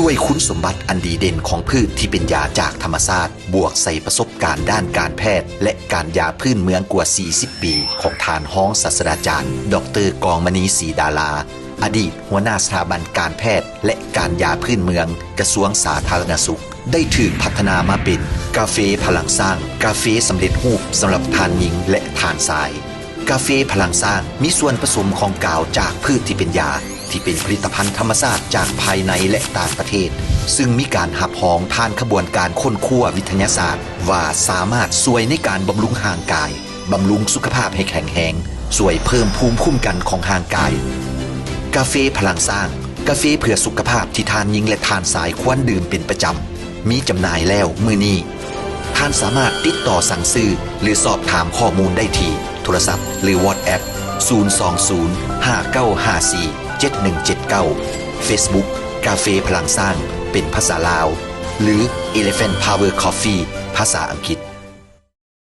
ດ້ວຍຄຸນສົມບັດອັນດີເດັ່ນຂອງພືດທີ່ເປັນຢາຈາກທຳມະຊາດ, ບວກໃສ່ປະສົບການດ້ານການແພດ ແລະ ການຢາພື້ນເມືອງກວ່າສີ່ສິບປີຂອງທ່ານຮອງສາດສະດາຈານ ດອກເຕີ ກອງມະນີ ສີດາລາ, ອະດີດຫົວໜ້າສະຖາບັນການແພດ ແລະ ການຢາພື້ນເມືອງ ກະຊວງສາທາລະນະສຸກ, ໄດ້ຖືກພັດທະນາມາເປັນກາເຟພະລັງສ້າງ, ກາເຟສຳເລັດຮູບສຳລັບທ່ານຍິງ ແລະ ທ່ານຊາຍ. ກາເຟພະລັງສ້າງມີສ່ວນປະສົມຂອງກາວຈາກພືດທີ່ເປັນຢາ, ທີ່ເປັນຜະລິດຕະພັນທຳມະຊາດຈາກພາຍໃນ ແລະ ຕ່າງປະເທດ, ຊຶ່ງມີການຮັບຮອງຜ່ານຂະບວນການຄົ້ນຄວ້າວິທະຍາສາດວ່າສາມາດຊ່ວຍໃນການບຳລຸງຮ່າງກາຍ, ບຳລຸງສຸຂະພາບໃຫ້ແຂງແຮງ, ຊ່ວຍເພີ່ມພູມຄຸ້ມກັນຂອງຮ່າງກາຍ. ກາເຟພະລັງສ້າງ, ກາເຟເພື່ອສຸຂະພາບທີ່ທ່ານຍິງ ແລະ ທ່ານຊາຍຄວນດື່ມເປັນປະຈຳ, ມີຈຳໜ່າຍແລ້ວມື້ນີ້. ທ່ານສາມາດຕິດຕໍ່ສັ່ງຊື້ ຫຼື ສອບຖາມຂໍ້ມູນໄດ້ທີ່ໂທລະສັບ ຫຼື WhatsApp ສູນສອງສູນ ຫ້າເກົ້າຫ້າສີ່ ເຈັດໜຶ່ງເຈັດເກົ້າ, Facebook ກາເຟພະລັງສ້າງ ເປັນພາສາລາວ ຫຼື Elephant Power Coffee ພາສາອັງກິດ.